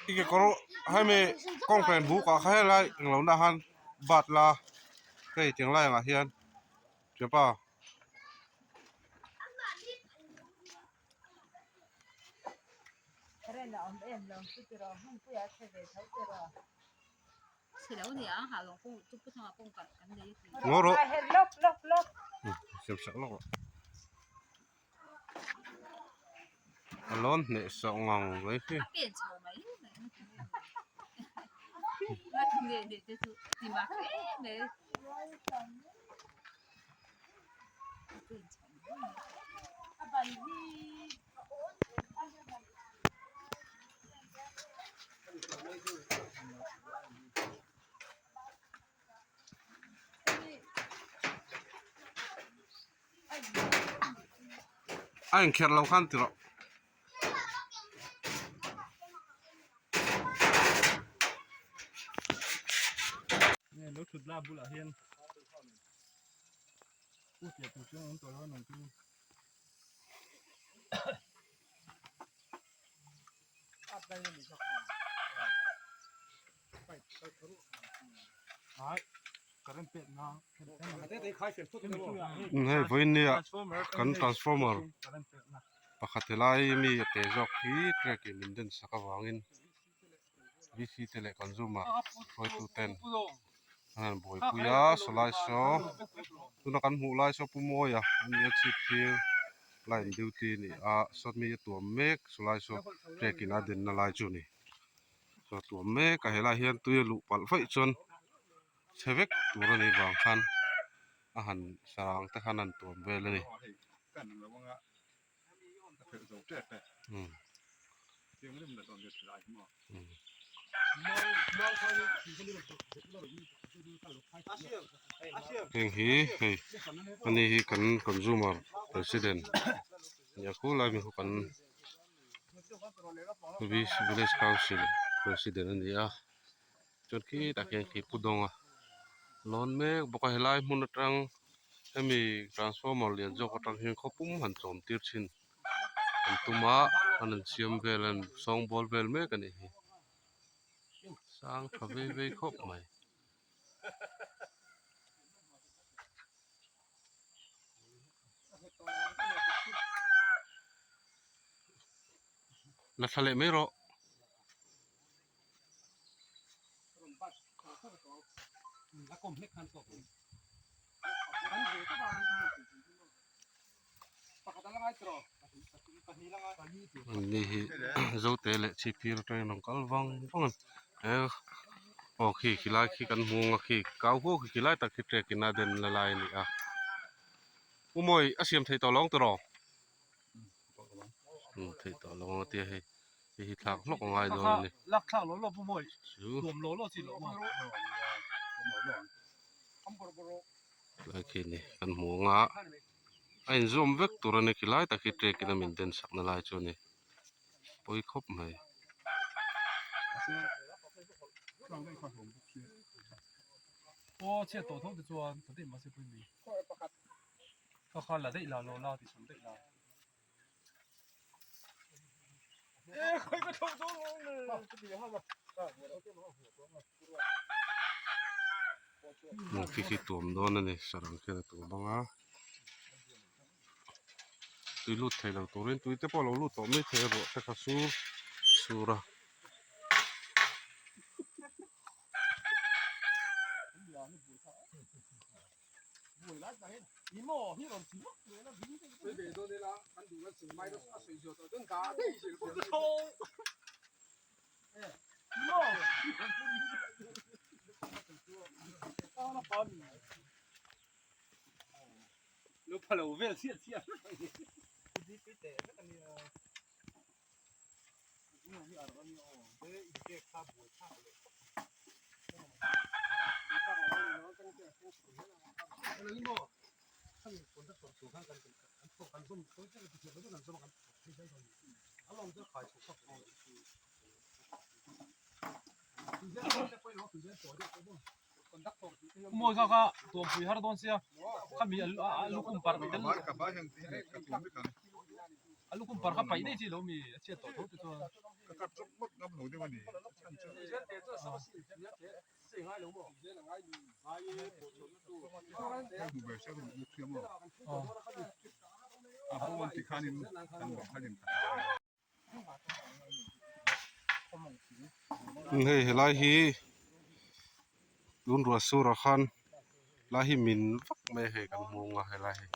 I kekawr hemi kawnghren buk ah kha helai englo na han bat la hei tiang lai angah hian thianpa. Ngaw rawh siam sak lawk rawh a lawn hneh sawh ngang mai hi. A inkherh lo khan ti rawh. Lo thut la bulah hian u tia tur chuan awm tawh lo a nung chu. Hei vawiin nia kan transformer pakhat helai mi a te zawk hi track in min den sak avangin V C te leh consumer hruaitu ten an han buaipui a sawlai saw tuna kan hmuh lai saw Pu Mawia a nia chhip thil line duty a ni a sawt mi a tuam mek sawlai saw track in a denna lai chu a ni. Chaw tuam mek a helaiah hian tui a luh palh vaih chuan chhe vek tur a nih vang khan a han sarang te khan a han tuam vel a ni. Heng hi hei ani hi kan consumer president nia khulai mi khu kan. Village council president a ni a chuan khitah khian khi pu dawnga lawn mek bawk a helai hmun atang hemi transformer lian zawk atang hian khawpum han chawm tir thin an tum a an han siam vel a an sawngbawl vel mek a nih hi sang tha vei vei khawp mai. La thla leh mai rawh. Ni hi Zote leh Chhipphir atangin rawn kal vang vang a he aw khi khilai khi kan hmu ang a khi kau huau khi khilai tak khi trek in a den la lai a ni a u mawi a siam thei tawh lo ang tiraw umm theih tawh lo ang a tia hei hei hi thlak hlawk a ngai dawn a ni chu khi ni kan hmu ang a. A inzawm vek tur a ni khi lai tak hi trek in a min den sak na lai chu a ni pawi khawp mai. Khi khi tuam dawn a ni sarang khian a tuam ang a tui lut thei lo turin tui te pawh a lo lut tawh mai thei a ruah te kha sur sur a. Mawi kha kha tuampui har dawn sia khami a lukhum parh tel a lukhum parh kha paih daih chi lo mi a chhiat tawh tho te chuan. Hei helai hi tun ruah surah khan helai hi min vak mai a hei kan hmu ang a helai hi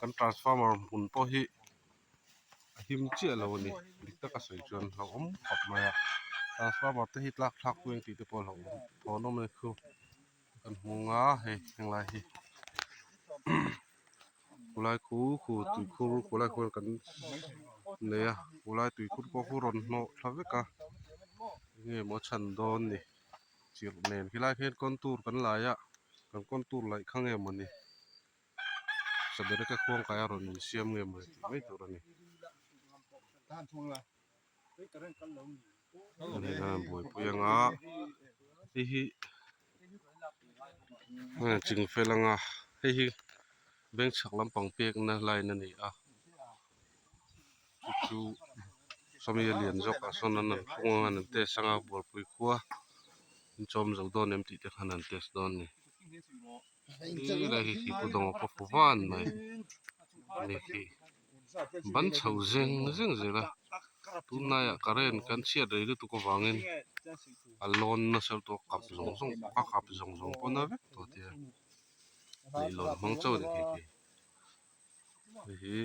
kan transformer hmun pawh hi a him chiah lo a ni dik taka sawi chuan hlauhawm khawp mai a transformer te hi tlak thlak tu ang tih te pawh a hlauhawm thawn awm a ni khu kan hmu ang a hei henglai hi. Khulai khu khu tuikhur khulai khuan kan nei a khulai tuikhur pawh khu rawn hnawh thla vek a enge maw a chhan dawn ni chirh nen khilai khian contour kan lai a kan contour laih kha nge mawni sabereka khuang kai a rawn insiam nge mawni tih mai tur a ni. Buaipui anga hei hi ching fel anga hei hi bank chhak lampang pekna line a ni a chu chu sawmi a lian zawk ah sawn an rawn phung anga an test anga bualpui khua in chawm zo dawn em tih te khan an test dawn a ni helai hi khi pu dawng pawh fu van mai a ni khi. Ban chho zeng zeng zel a tunlaiah current kan chhiat rei lutuk avangin a lawn nasa lutuk a kap zawng zawng a kap zawng zawng pawn a vek tawh tia leihlawn hmang chauh a ni khi khi hei hi.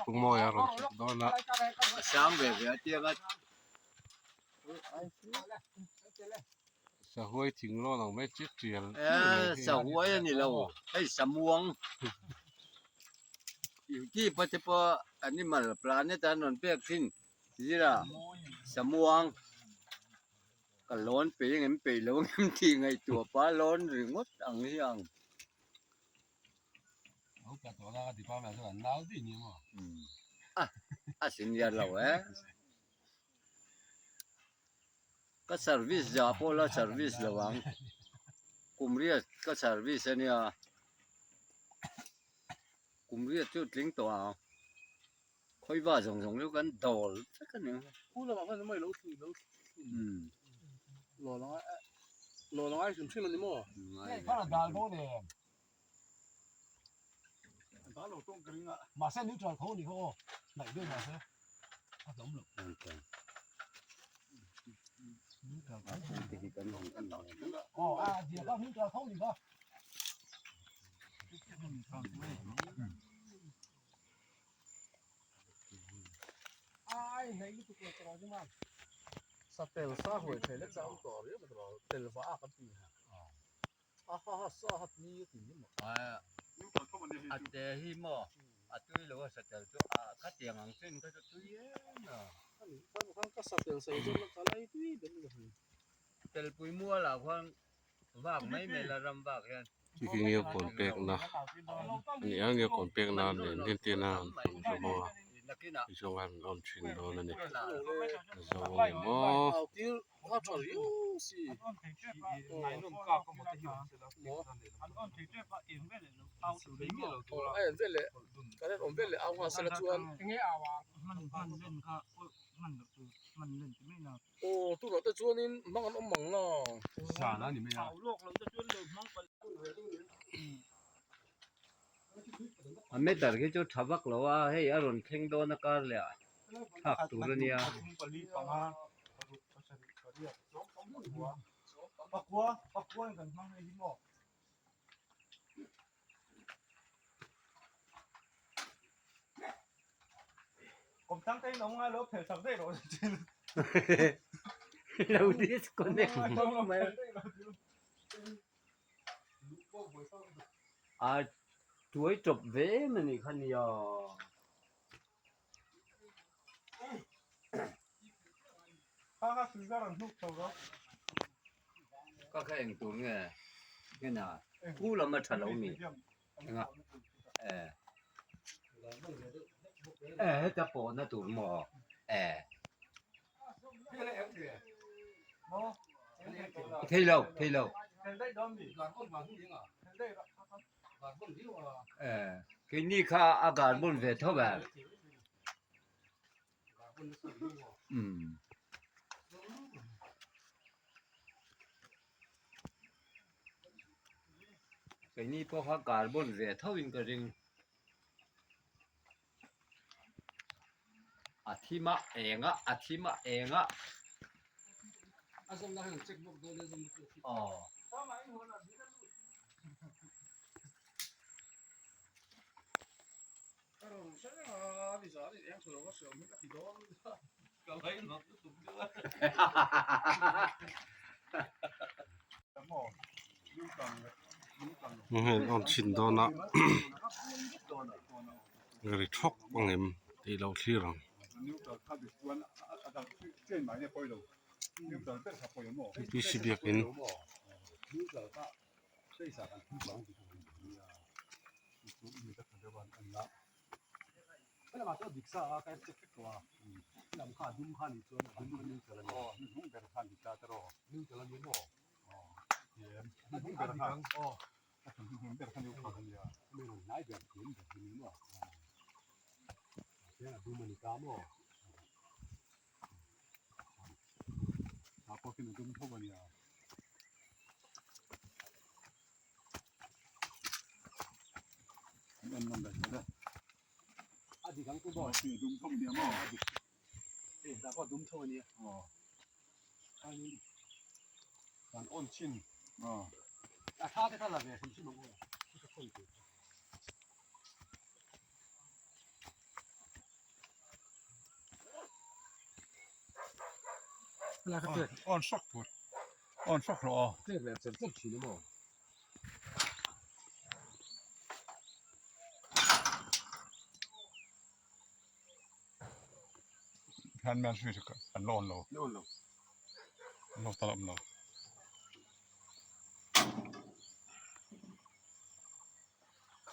Pu Mawia rawn chhuk dawn a. Sahuai thing lawn ang mai chiah tial Eh, sahuai a ni lo hei samuang youtube a te pawh animal planet an rawn pek thin zira samuang ka lawn peih ang em peih lo ang em tih ngaihtuah pah lawn ringawt ang hi ang. A senior lo eh. Ka service zah pawh la service lo ang kum riat ka service a nia kum riat chu tling tawh ang khawiva zawng zawng chu kan dawl vek a ni Satel sa huai thei lek chang tawh riau mai tawh tel va a kan ti a ha ha sa hat ni a ti ni maw. A te hi maw a tui lo a satel chu a khatiang ang chin kha chu tui em a. Ani khan khan ka satel sei zawk na ka lai tui ber ni ka hria. Telpui mualah khuan vak mai mai la ram vak hian. Khi nge kawn pekna a ni a nge kawn pekna nen hian tena an tum hlawm a tichuan an awm thin dawn a ni zo a ni maw. Aw tunah te chuanin hmang an awm ang la. Zan a ni mai a. A meter khi chu tha vak lo a, hei a rawn thleng dawn a kar leh ah thlak tur a nia. Lo disconnect mai a tuai tawp ve em a nih kha nia. Ka kha eng tur nge nge na pu lam a tha lo mi enga eh eh heta pawhna tur maw eh thei lo thei lo eh keini kha a carbon ve tho ve. Umm. Keini pawh kha carbon ve tho in ka ring. A thim a eng a a thim a eng a. Aw. Heng awm chhin dawn a ri thawk ang em tih lo thlir ang. P C biakin.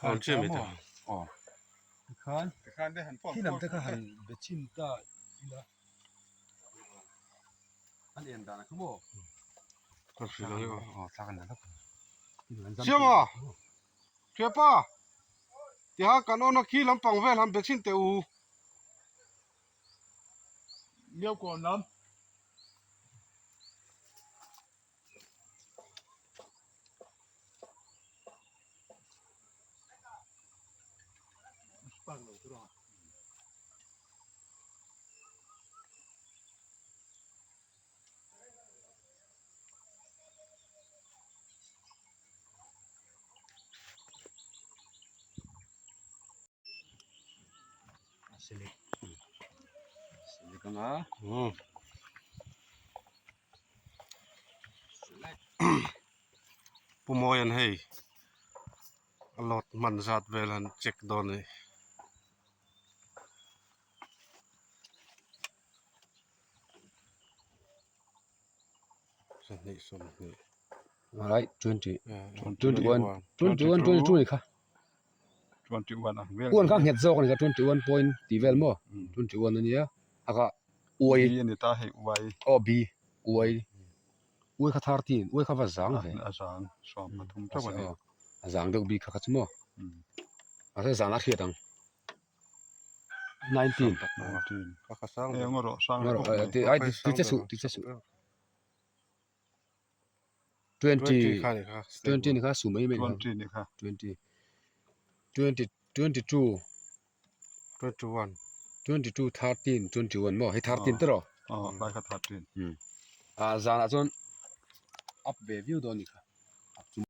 Awn chiah mai ta. Ka hrilh ang aw. Siama! Thiapa! Tiha kan awn a khi lampang vel han be chhin teh u. Select anga. Umm. Pu Mawia'n hei a load hman zat vel han check dawn a ni. Sahnih sawmhnih. Alright, 20, 21, 21, 22 ni kha. 21 ang vel. Uan kha nghet zawk ani kha 21 point tih vel maw? 21 ania. Aka uai. B ani ta hei uai. Aw B uai. Uai kha 13, uai kha va zang ve. A zang sawm pathum chauh ani. A zang deuh bik kha kha chu maw? Mahse zan a hriat ang. 19. 19. Ka kha sang Hei deuh. ngaw rawh sang Ngaw deuh rawh, mai. ti ai ti che suh ti che suh. 20 20 kha ni kha. 20 ni kha su mai mai ni kha. 20 ni kha. 20 20 22 21. 22 13 21 maw hei 13 te rawh. Aw lai kha 13. A zanah chuan up ve viau dawn ni kha.